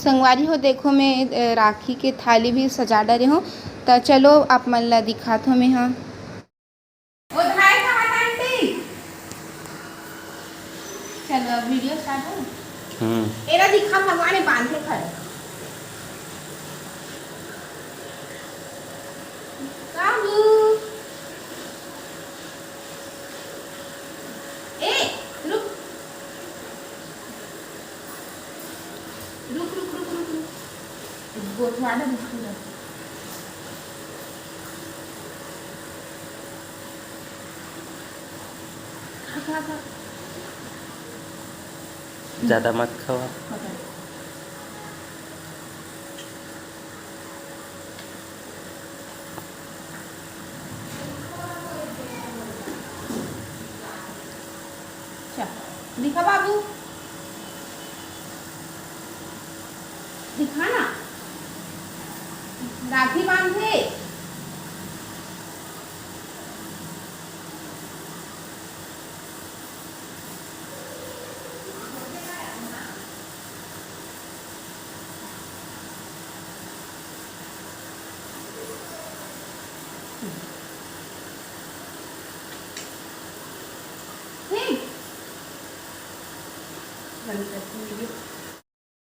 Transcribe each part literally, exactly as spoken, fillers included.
संगवारी हो, देखो, मैं, अ, राखी के थाली भी सजा डरे हूँ। त चलो, आप मन ला दिखात हूँ मैं हा। ओ धाय कहाँ आंटी? चलो, अब वीडियो स्टार्ट हो। हम्म। एरा दिखा, भगवान ने बांधे खड़े। बाबू। ए, रुक। रुक, रुक, रुक, रुक, रुक। गोठवा दे पूरा। खा, खा, खा। ज्यादा मत खावा। खा, खा। अच्छा, दिखा बाबू, दिखा ना, राखी बांधे।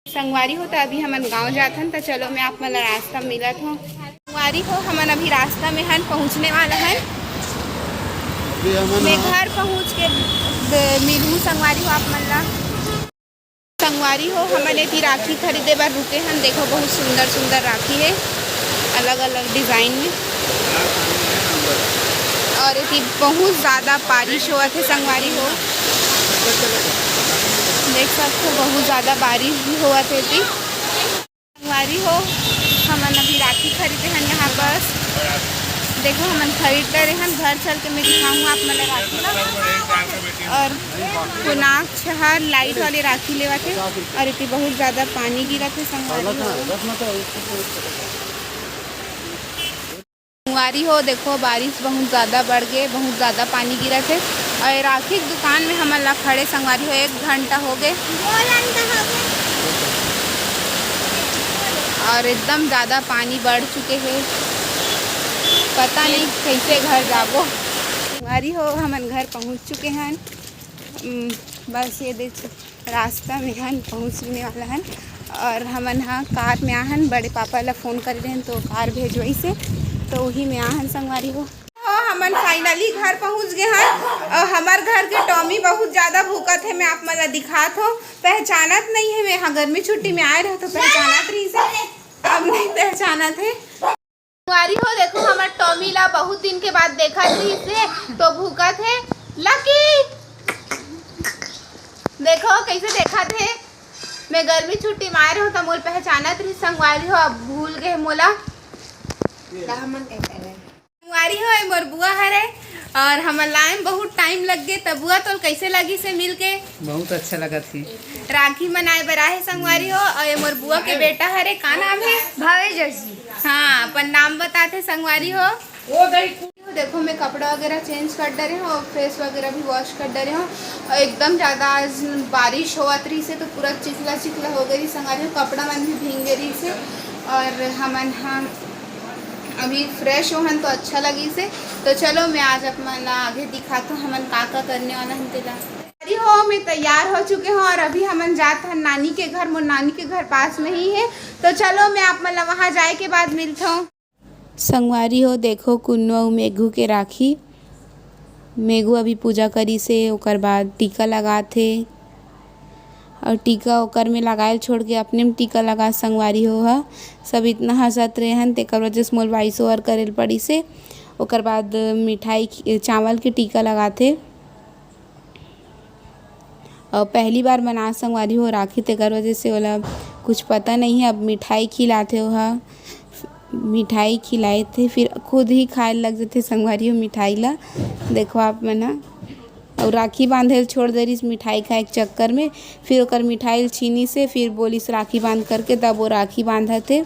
संगवारी हो, त अभी हमन गांव जात हन, त चलो मैं आप मन ला रास्ता मिलत हूँ। संगवारी हो, हमन अभी रास्ता में हन, पहुँचने वाला हन। अभी हमन मैं ह- घर पहुँच के द-, मिलहूँ संगवारी हो आप मन ला। संगवारी हो, हमन एती राखी खरीदे बर रुके हन। देखो, बहुत सुंदर सुंदर राखी हे, अलग अलग डिजाइन में। और एती बहुत ज्यादा बारिश होवत हे संगवारी हो, देख सकते हो, बहुत ज्यादा बारिश भी होवत हे एती। संगवारी हो, हमन अभी राखी खरीदे हन यहाँ पर। देखो, हमन खरीद डरे हन, घर चल के मैं दिखाऊंगा आप मन ला राखी ला। और कोनाक छहर लाइट वाले राखी लेवत हे और एती बहुत ज्यादा पानी गिरत हे संगवारी हो। संगवारी हो, देखो, बारिश बहुत ज्यादा बढ़ गे, बहुत ज्यादा पानी गिरत हे। और ये राखी के दुकान में हमन ला खड़े संगवारी हो एक घंटा हो गे। और एकदम ज्यादा पानी बढ़ चुके हे, पता नहीं कैसे घर जाबो। संगवारी हो, हमन घर पहुंच चुके हन। उम, बस ये देख, रास्ता में हन, पहुँचने वाला हन। और हमन ह कार में आहन, बड़े पापा ला फोन करे रहेन तो कार भेजवइस हे, तो उही में आहन संगवारी हो। हो, हमन finally घर पहुँच गे हन। और हमर घर के टॉमी बहुत ज्यादा भूकत हे, मैं आप मन ला दिखात हूँ, पहचानत नहीं हे। मैं यहाँ गर्मी छुट्टी में आए रहे तो पहचानत रहिस हे, अब नहीं पहचानत हे। संगवारी हो, देखो, हमर टॉमी ला बहुत दिन के बाद देखत रहिस हे, तो भूकत हे। लकी, देखो, कैसे देखत हे। मैं गर्मी छुट्टी में आए रहूं, त मोला पहचानत रहिस संगवारी हो, अब भूल गे मोला। संगवारी हो, ये मोर बुआ हरे, और हमन ला आए में बहुत टाइम लग गे। त बुआ, तोल कैसे लगिस हे मिल के? बहुत अच्छा लगत हे। राखी मनाए बर आहे संगवारी हो, और ये मोर बुआ के बेटा हरे, का नाम हे? भावेश जैसी। हाँ, अपन नाम बताथे संगवारी हो। देखो, मैं कपड़ा वगैरह चेंज कर डरे हूँ और फेस वगैरह भी वॉश कर डरे हूँ। और एकदम ज़्यादा आज बारिश होवत रहिस हे, तो पूरा चिखला चिखला हो गे रहिस संगवारी हो, कपड़ा मन भी भींग गे रहिस हे। और हमन हम अभी फ्रेश होहन तो अच्छा लगिस हे। तो चलो, मैं आज आप मन ला आगे दिखात हूँ हमन का का करने वाला हन तेला। अरे हो, मैं तैयार हो चुके हूँ और अभी हमन जात हन नानी के घर। मोर नानी के घर पास में ही हे, तो चलो, मैं आप मन ला वहाँ जाए के बाद मिलत हूँ। संगवारी हो, देखो, कुन्नू अउ मेघू के राखी। मेघू अभी पूजा करिस हे, ओकर बाद टीका लगात हे। और टीका ओकर में लगायल छोड़ के अपने में टीका लगा संगवारी हो ह। सब इतना हंसत रहे हन, तेकर वजह से मोल वॉइस ओवर करे ल पड़िस हे। ओकर बाद मिठाई खि-, चावल के टीका लगात हे। और पहली बार मना संगवारी हो राखी, तेकर वजह से ओला कुछ पता नहीं है। अब मिठाई खिलाथे ओहा, मिठाई खिलाए थे, फिर खुद ही खाए लग जाथे संगवारी हो मिठाई ला। देखो आप मन ह, और राखी बांधे ल छोड़ दे रहिस मिठाई खाए के चक्कर में, फिर ओकर मिठाई ल छीनिस हे, फिर बोलिस राखी बांध करके, तब वो राखी बांधत हे।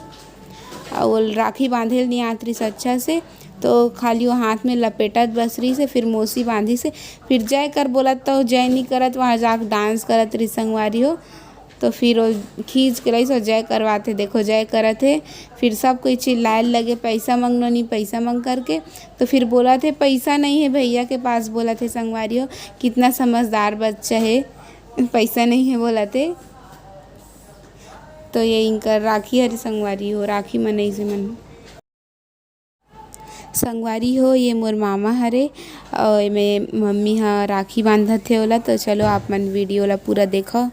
और राखी बांधे ल नहीं आत रहिस अच्छा से, तो खाली वो हाथ में लपेटत बस रहिस हे, फिर मौसी बांधिस हे, फिर जय कर बोलत तो जय नहीं करत, वहाँ जाके डांस करत रहिस संगवारी हो। तो फिर वो खींच के लाइस और जय करवाथे। देखो, जय करत हे। फिर सब कोई चिल्लाए लगे, "पैसा मांग नोनी, पैसा मांग," करके। तो फिर बोलत हे, "पैसा नहीं है भैया के पास," बोलत हे संगवारी हो। कितना समझदार बच्चा है, "पैसा नहीं है," बोलत हे। तो ये इनकर राखी हरे संगवारी हो, राखी मनई से मन। संगवारी हो, ये मोर मामा हरे, अउ एमे मम्मी ह राखी बांधत हे ओला। तो चलो, आप मन वीडियो ला पूरा देखो।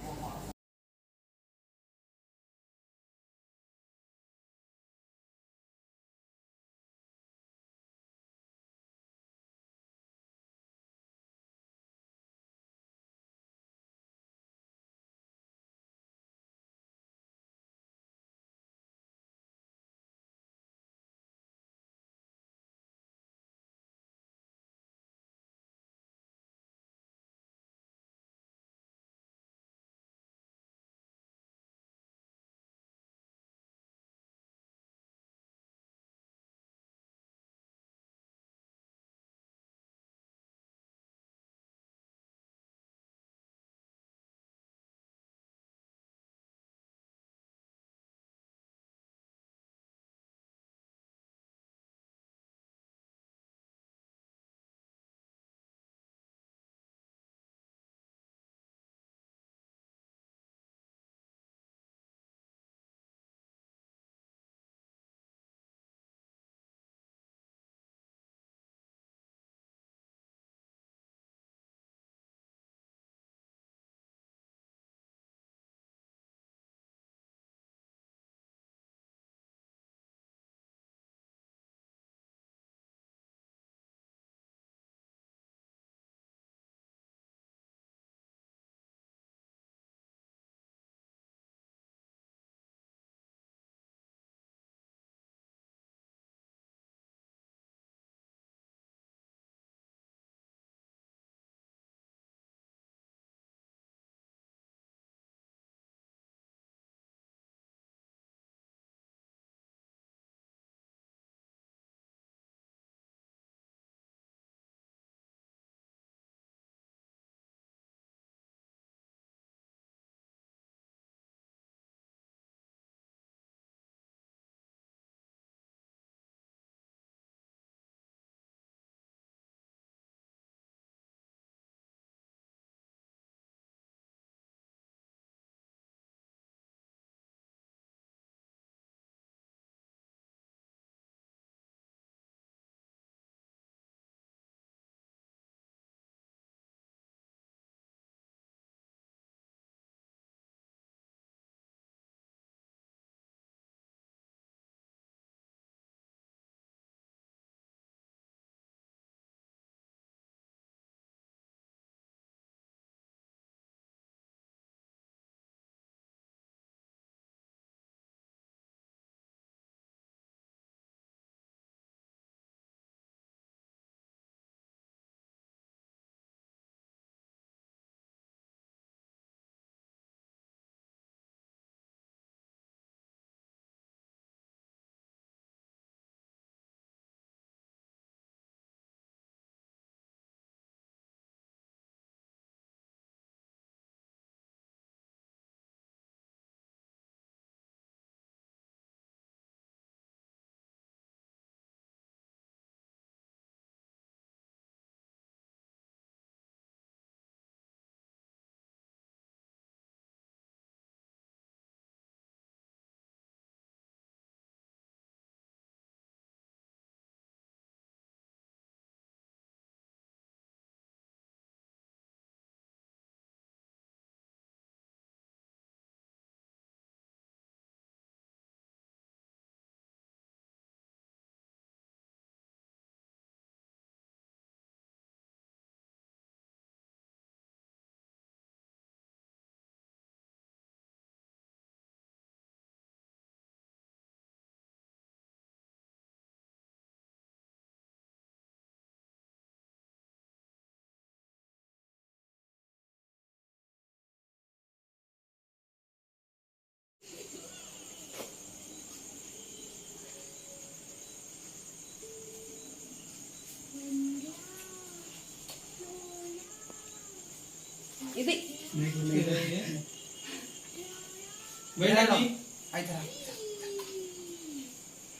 बैठ जा जी। आ, इधर आ।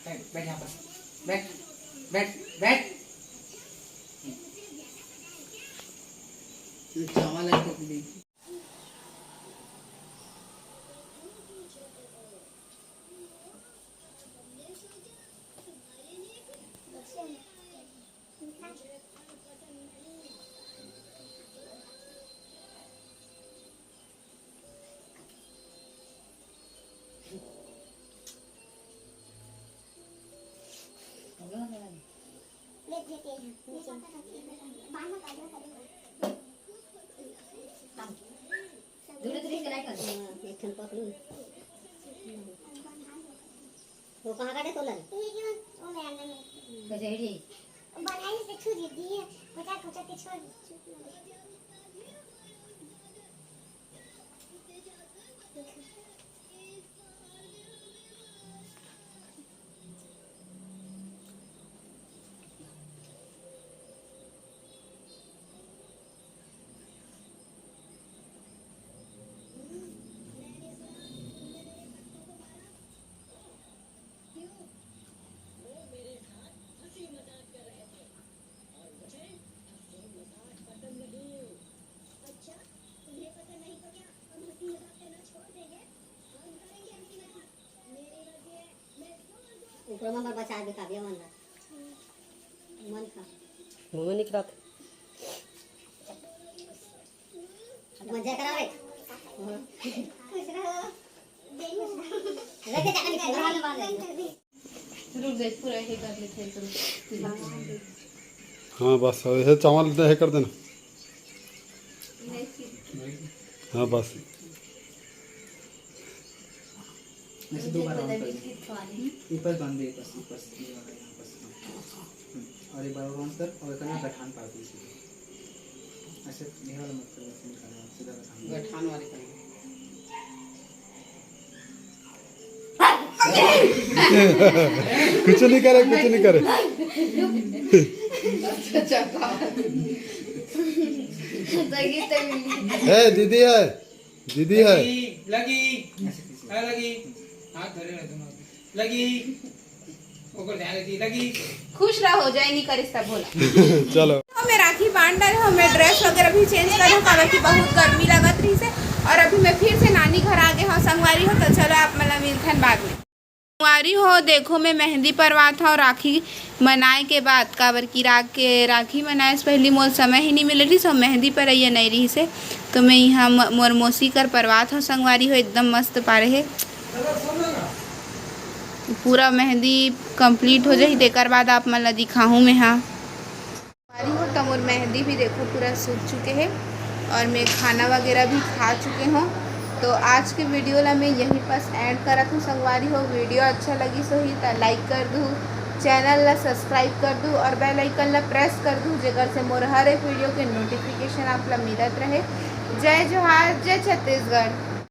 बैठ, बैठ यहाँ पर। बैठ, बैठ, बैठ। ये चावल है तो भी। दूर दूर के नहीं कर। हाँ, एक ठन पकड़ू। वो कहाँ काटे तोला रे? कचहरी। बनाई से छू दी, दी है, पचास पचास के छोड़। ऊपर में बचा के खाबे मन ला। मन खा। मुंह में निकलत। मजा करावे। खुश रहो। रख दे, जाकर निकल, बाहर में बांध दे। रुक जा, पूरा ये कर लेते हैं तुम। हाँ, बस, ये चावल तो ये कर देना। हाँ, बस। ऐसे दो बार round कर दे। ऊपर बांध दे, बस, ऊपर से, ये वाला यहाँ पर से। हम्म। और एक बार और round कर, और करना गठान पार दे इसमें। ऐसे ये वाला मत करो, ऐसे निकालो, सीधा गठान। गठान वाले करेंगे। कुछ नहीं करे, कुछ नहीं करे। ए, दीदी है, दीदी है। लगी, लगी। हाँ, लगी। हाथ धरे रहे दोनों। लगी। ओकर ध्यान रखी, लगी। खुश रहो, जय नहीं करिस तब भोला। चलो। तो मैं राखी बांध डाले हूँ, मैं dress वगैरह भी change करे हूँ, काबर कि बहुत गर्मी लगत रही से। और अभी मैं फिर से नानी घर आ गए हूँ संगवारी हो, तो चलो आप मन ला मिलथन बाद में। संगवारी हो, देखो मैं मेहंदी परवात हूँ, राखी मनाए के बाद, काबर कि राख के, राखी मनाए से पहली मोर समय ही नहीं मिले रही, सो मेहंदी परैया नहीं रही से, तो मैं यहाँ म-, मोर मौसी कर परवात हूँ संगवारी हो, एकदम मस्त पारे है। पूरा मेहंदी complete हो जाही, तेकर बाद आप मन ला दिखाहूँ मैं हा। संगवारी हो, त मोर मेहंदी भी देखो पूरा सूख चुके है और मैं खाना वगैरह भी खा चुके हूँ। तो आज के video ला मैं यहीं पास end करत हूँ संगवारी हो। Video अच्छा लगिस होही त like कर दू, channel ला subscribe कर दू और bell icon ला press कर दू, जेकर से मोर हर एक video के notification आप ला मिलत रहे। जय जोहार, जय छत्तीसगढ़।